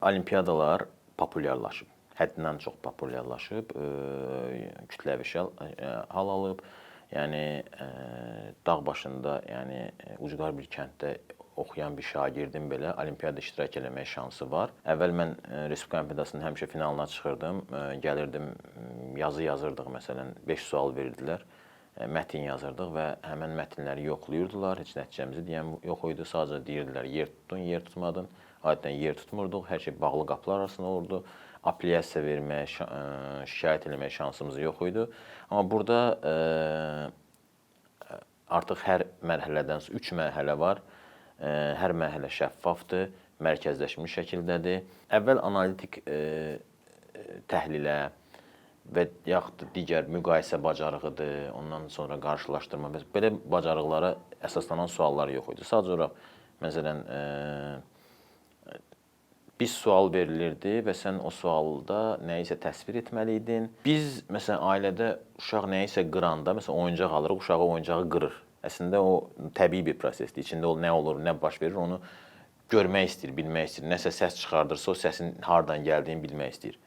Olimpiadalar populyarlaşıb, həddindən çox populyarlaşıb, kütləvi hal alıb. Yəni dağ başında, yəni ucqar bir kənddə oxuyan bir şagirdin belə olimpiyada iştirak eləmək şansı var. Əvvəl mən Respublika Olimpiyadasının həmişə finalına çıxırdım. Gəlirdim, yazı yazırdıq məsələn, 5 sual verirdilər. Mətn yazırdıq və həmin mətnləri yoxlayırdılar. Heç nəticəmizi deyən yox idi. Sadəcə deyirdilər yer tutdun, yer tutmadın. Adətən yer tutmurduq. Hər şey bağlı qapılar arasında olurdu. Apellyasiya verməyə, şikayət eləməyə şansımız yox idi. Amma burada artıq hər mərhələdən 3 mərhələ var. Hər mərhələ şəffafdır, mərkəzləşmiş şəkildədir. Əvvəl analitik təhlilə və yaxud da digər müqayisə bacarığıdır, ondan sonra qarşılaşdırma və belə bacarıqlara əsaslanan suallar yox idi. Sadəcə olaraq məsələn bir sual verilirdi və sən o sualda nəyisə təsvir etməli idin. Biz məsələn ailədə uşaq nəyisə qıranda, məsələn oyuncaq alırıq, uşağı oyuncağı qırır. Əslində o təbii bir prosesdir. İçində o nə olur, nə baş verir, onu görmək istəyir, bilmək istəyir. Nəsə səs çıxardırsa, o səsin hardan gəldiyini bilmək istəyir.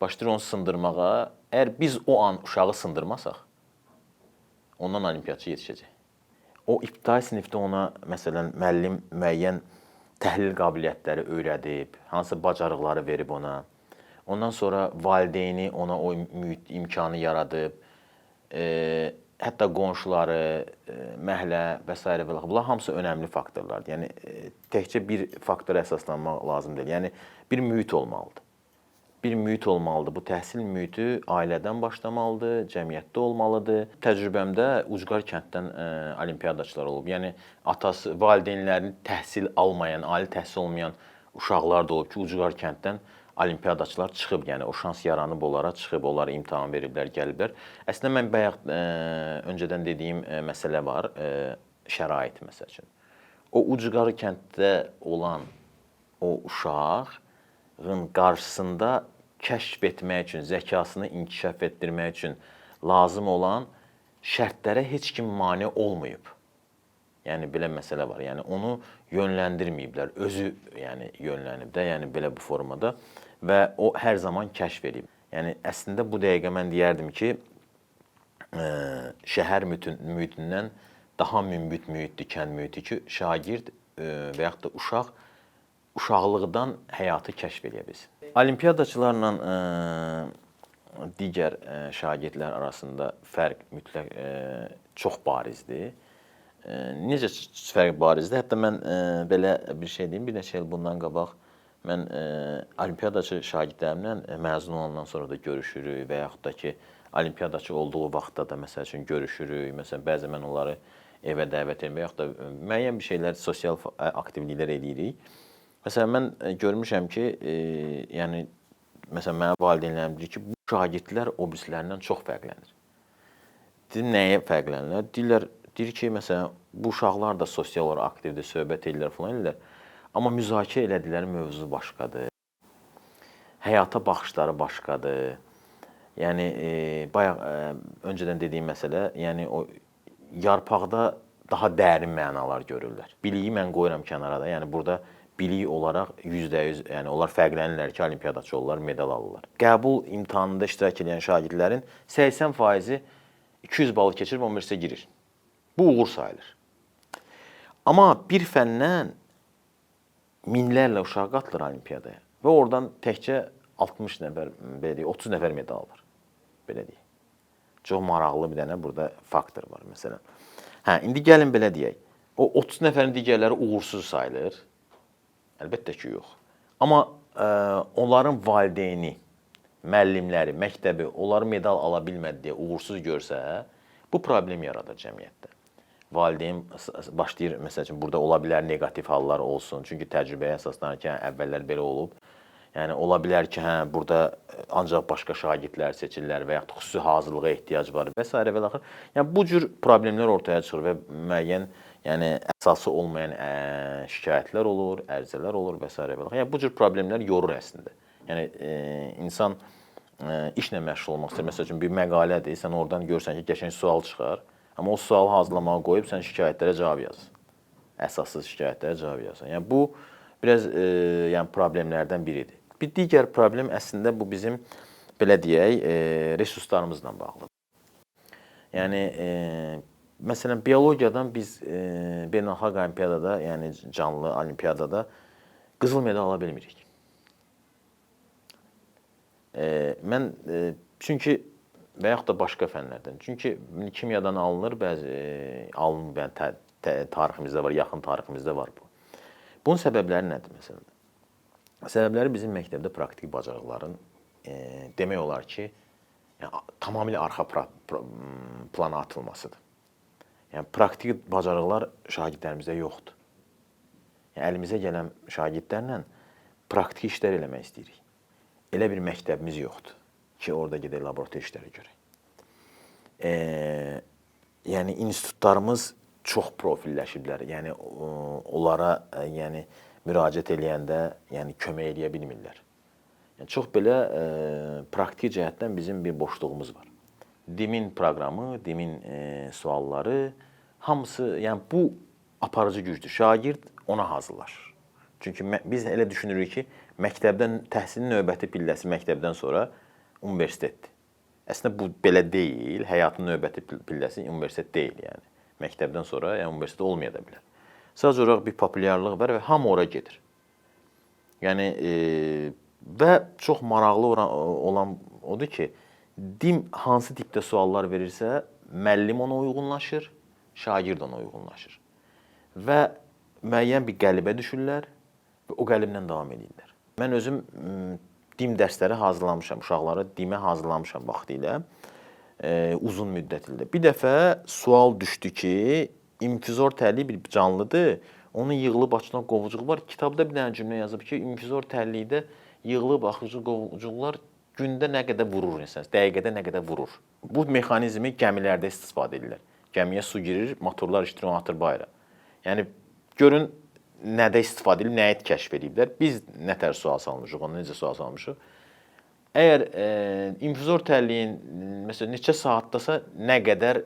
Başlayır onu sındırmağa. Əgər biz o an uşağı sındırmasaq, ondan olimpiyatçı yetişəcək. O ibtidai sinifdə ona məsələn müəllim müəyyən təhlil qabiliyyətləri öyrədib, hansı bacarıqları verib ona. Ondan sonra valideyni ona o mühit imkanı yaradıb, hətta qonşuları, məhəllə və sairə və bunlar hamısı önəmli faktorlardır. Yəni təkcə bir faktora əsaslanmaq lazım deyil. Yəni bir mühit olmalıdır. Bir mühit olmalıdır. Bu təhsil mühiti ailədən başlamalıdır, cəmiyyətdə olmalıdır. Təcrübəmdə ucqar kənddən olimpiyadaçılar olub. Yəni atası, valideynlərini təhsil almayan, ali təhsil olmayan uşaqlar da olub ki, ucqar kənddən olimpiyadaçılar çıxıb, yəni o şans yaranıb onlara, çıxıb, onlar imtahan veriblər, gəliblər. Əslində mən bayaq öncədən dediyim məsələ var, şərait məsəl üçün. O ucqar kənddə olan o uşağın qarşısında kəşf etmək üçün, zəkasını inkişaf etdirmək üçün lazım olan şərtlərə heç kim mane olmayıb. Yəni belə məsələ var. Yəni onu yönləndirməyiblər. Özü yəni yönlənib də, yəni belə bu formada və o hər zaman kəşf eləyib. Yəni əslində bu dəqiqə mən deyərdim ki, şəhər mühitindən daha münbit mühitdir kənd mühiti ki, şagird və yaxud da uşaq uşaqlıqdan həyatı kəşf eləyə bilsin. Olimpiyadaçılarla digər şagirdlər arasında fərq mütləq çox barizdir. Necə fərq barizdir? Hətta mən belə bir şey deyim, bir neçə il bundan qabaq mən olimpiyadaçı şagirdlərimlə məzun olandan sonra da görüşürük və yaxud da ki, olimpiyadaçı olduğu vaxtda da məsəl üçün görüşürük. Məsələn, bəzən mən onları evə dəvət edirəm və yaxud da müəyyən bir şeylər, sosial aktivliklər eləyirik. Məsələn, mən görmüşəm ki, yəni məsələn mənim valideynlərim deyir ki, bu şagirdlər o birisilərindən çox fərqlənir. Dedim, nəyə fərqlənirlər? Deyirlər, deyir ki, məsələn, bu uşaqlar da sosial olaraq aktivdir, söhbət edirlər falan edirlər. Amma müzakirə elədikləri mövzu başqadır. Həyata baxışları başqadır. Yəni bayaq öncədən dediyim məsələ, yəni o yarpaqda daha dərin mənalar görürlər. Biliyi mən qoyuram kənara da. Yəni burada bilik olaraq 100%, yəni onlar fərqlənirlər ki, olimpiyadaçı olurlar, medal alırlar. Qəbul imtahanında iştirak edən şagirdlərin 80%-i 200 balı keçirib universitetə girir. Bu uğur sayılır. Amma bir fəndən minlərlə uşaq qatılır olimpiyadaya və oradan təkcə 60 nəfər, belə deyək, 30 nəfər medal alır. Belə deyək. Çox maraqlı bir dənə burada faktor var məsələn. Hə, indi gəlin belə deyək. O 30 nəfərin digərləri uğursuz sayılır. Əlbəttə ki, yox. Amma onların valideyni, müəllimləri, məktəbi onları medal ala bilmədi deyə uğursuz görsə, bu problem yaradır cəmiyyətdə. Valideyn başlayır, məsəl üçün burada ola bilər neqativ hallar olsun. Çünki təcrübəyə əsaslanır ki, hə, əvvəllər belə olub. Yəni ola bilər ki, hə, burada ancaq başqa şagirdlər seçirlər və yaxud xüsusi hazırlığa ehtiyac var və sairə və axır. Yəni bu cür problemlər ortaya çıxır və müəyyən, yəni əsası olmayan şikayətlər olur, ərizələr olur və sairə və axır. Yəni bu cür problemlər yorur əslində. Yəni insan işlə məşğul olmaq istəyir. Məsəl üçün bir məqalədir, sən oradan görsən ki, qəşəng sual çıxar. Amma o sualı hazırlamağa qoyub sən şikayətlərə cavab yaz. Əsassız şikayətlərə cavab yazsan. Yəni bu Biraz yəni problemlərdən biridir. Bir digər problem əslində bu bizim belə deyək, resurslarımızla bağlıdır. Yəni məsələn biologiyadan biz beynəlxalq olimpiyadada, yəni canlı olimpiyadada qızıl medal ala bilmirik. Mən çünki və yaxud da başqa fənlərdən. Çünki kimyadan alınır, bəzi alınır, yəni tariximizdə var, yaxın tariximizdə var bu. Bunun səbəbləri nədir məsələn? Səbəbləri bizim məktəbdə praktiki bacarıqların demək olar ki, yəni tamamilə arxa plana atılmasıdır. Yəni praktiki bacarıqlar şagirdlərimizdə yoxdur. Yəni əlimizə gələn şagirdlərlə praktiki işlər eləmək istəyirik. Elə bir məktəbimiz yoxdur ki, orada gedək laboratoriya işləri görək. Yəni institutlarımız çox profilləşiblər. Yəni onlara yəni müraciət eləyəndə yəni kömək eləyə bilmirlər. Yəni çox belə praktiki cəhətdən bizim bir boşluğumuz var. DİM-in proqramı, DİM-in sualları hamısı, yəni bu aparıcı gücdür. Şagird ona hazırlaşır. Çünki biz elə düşünürük ki, məktəbdən təhsilin növbəti pilləsi məktəbdən sonra universitetdir. Əslində bu belə deyil. Həyatın növbəti pilləsi universitet deyil, yəni. Məktəbdən sonra yəni universitet olmaya da bilər. Sadəcə olaraq bir populyarlıq var və hamı ora gedir. Yəni və çox maraqlı olan odur ki, DİM hansı tipdə suallar verirsə, müəllim ona uyğunlaşır, şagird ona uyğunlaşır. Və müəyyən bir qəlibə düşürlər və o qəliblə davam edirlər. Mən özüm DİM dərsləri hazırlamışam, uşaqları DİM-ə hazırlamışam vaxtilə, uzun müddət ildə. Bir dəfə sual düşdü ki, infuzor tərliyi bir canlıdır, onun yığılıb açılan qovucuğu var. Kitabda bir dənə cümlə yazıb ki, infuzor tərlikdə yığılıb axıcı qovucuqlar gündə nə qədər vurur insan, dəqiqədə nə qədər vurur. Bu mexanizmi gəmilərdə istifadə edirlər. Gəmiyə su girir, motorlar işləyir, onu atır bayıra. Yəni görün nədə istifadə edilib, nəyi kəşf ediblər. Biz nə tər sual salmışıq, ona necə sual salmışıq. Əgər infuzor tərliyin məsələn neçə saatdasa nə qədər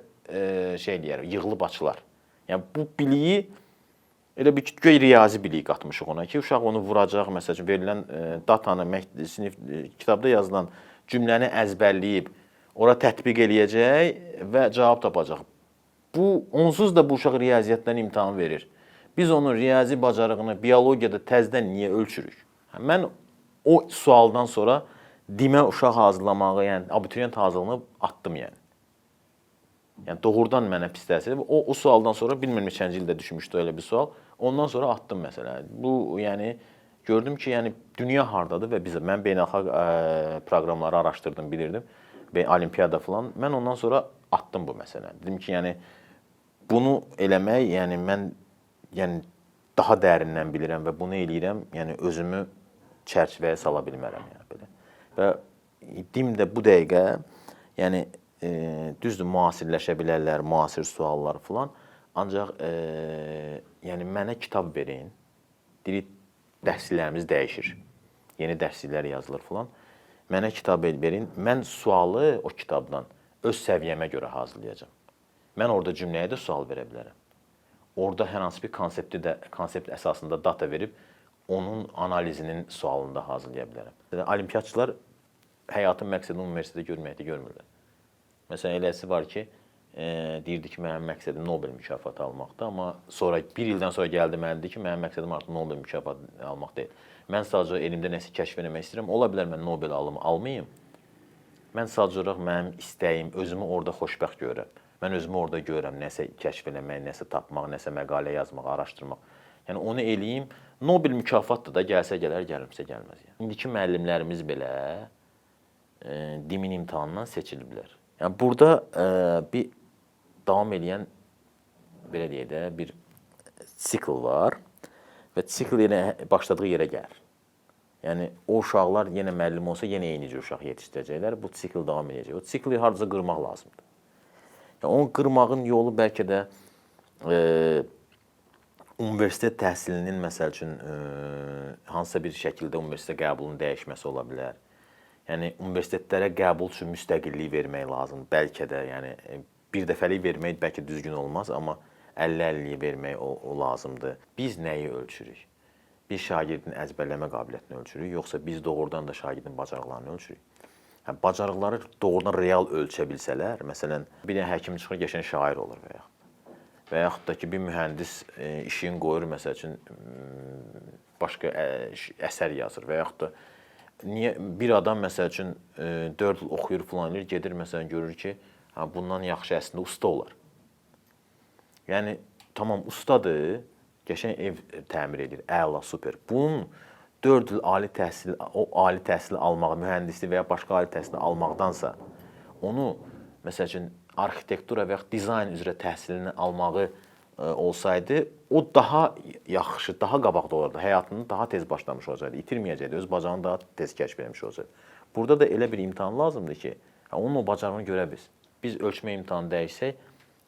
şey deyər, yığılıb açılar. Yəni bu biliyi elə bir göy riyazi biliyi qatmışıq ona ki, uşaq onu vuracaq, məsəl üçün verilən datanı, sinif kitabda yazılan cümləni əzbərləyib, ora tətbiq eləyəcək və cavab tapacaq. Bu onsuz da bu uşaq riyaziyyatdan imtahan verir. Biz onun riyazi bacarığını biologiyada təzədən niyə ölçürük? Mən o sualdan sonra DİM-ə uşaq hazırlamağı, yəni abituriyent hazırlığını atdım yəni. Yəni doğrudan mənə pis təsir edib. O sualdan sonra bilmirəm neçənci ildə düşmüşdü elə bir sual. Ondan sonra atdım məsələn. Bu yəni gördüm ki, yəni dünya hardadır və biz mən beynəlxalq proqramları araşdırdım, bilirdim. Olimpiyada falan. Mən ondan sonra atdım bu məsələni. Dedim ki, yəni bunu eləmək, yəni mən yəni daha dərindən bilirəm və bunu eləyirəm, yəni özümü çərçivəyə sala bilmərəm yəni belə. Və DİM də bu dəqiqə yəni düzdür müasirləşə bilərlər, müasir suallar filan. Ancaq yəni mənə kitab verin. Deyirik dərsliklərimiz dəyişir. Yeni dərsliklər yazılır filan. Mənə kitab verin. Mən sualı o kitabdan öz səviyyəmə görə hazırlayacağam. Mən orada cümləyə də sual verə bilərəm. Orada hər hansı bir konsepti də konsept əsasında data verib onun analizinin sualını da hazırlaya bilərəm. Olimpiyatçılar həyatın məqsədini universitetdə görməkdə görmürlər. Məsələn, eləsi var ki, deyirdi ki, mənim məqsədim Nobel mükafatı almaqdır, amma sonra bir ildən sonra gəldi mənə dedi ki, mənim məqsədim artıq Nobel mükafatı almaq deyil. Mən sadəcə elmdə nəsə kəşf eləmək istəyirəm. Ola bilər mən Nobel alım, almayım. Mən sadəcə olaraq mənim istəyim, özümü orada xoşbəxt görürəm. Mən özümü orada görürəm, nəsə kəşf eləmək, nəsə tapmaq, nəsə məqalə yazmaq, araşdırmaq. Yəni onu eləyim. Nobel mükafatdır da, gəlsə gələr, gəlmirsə gəlməz. Yəni. İndiki müəllimlərimiz belə DİM-in imtahanından seçiliblər. Yəni burada bir davam eləyən belə deyək də bir sikl var və sikl yenə başladığı yerə gəlir. Yəni o uşaqlar yenə müəllim olsa yenə eyni cür uşaq yetişdirəcəklər. Bu sikl davam eləyəcək. O sikli hardasa qırmaq lazımdır. Yəni onu qırmağın yolu bəlkə də universitet təhsilinin məsəl üçün hansısa bir şəkildə universitetə qəbulun dəyişməsi ola bilər. Yəni universitetlərə qəbul üçün müstəqillik vermək lazımdır. Bəlkə də yəni bir dəfəlik vermək bəlkə düzgün olmaz, amma 50-50-yə vermək o lazımdır. Biz nəyi ölçürük? bir şagirdin əzbərləmə qabiliyyətini ölçürük, yoxsa biz doğrudan da şagirdin bacarıqlarını ölçürük? Hə, bacarıqları doğrudan real ölçə bilsələr, məsələn, bir dənə həkim çıxır, qəşəng şair olur və yaxud da ki, bir mühəndis işini qoyur, məsəl üçün başqa əsər yazır və yaxud da niyə bir adam məsəl üçün 4 il oxuyur filan eləyir, gedir məsələn görür ki, hə, bundan yaxşı əslində usta olar. Yəni tamam ustadır, qəşəng ev təmir edir, əla, super. Bunun 4 il ali təhsil, o ali təhsili almaq, mühəndislik və ya başqa ali təhsili almaqdansa, onu məsəl üçün arxitektura və yaxud dizayn üzrə təhsilini almağı olsaydı, o daha yaxşı, daha qabaqda olardı. Həyatını daha tez başlamış olacaqdı, itirməyəcəkdi, öz bacarığını daha tez kəşf etmiş olacaqdı. Burada da elə bir imtahan lazımdır ki, onun o bacarığını görə biz. Biz ölçmə imtahanı dəyişsək,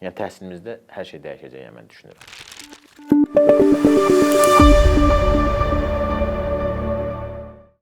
yəni təhsilimizdə hər şey dəyişəcək, yəni mən düşünürəm.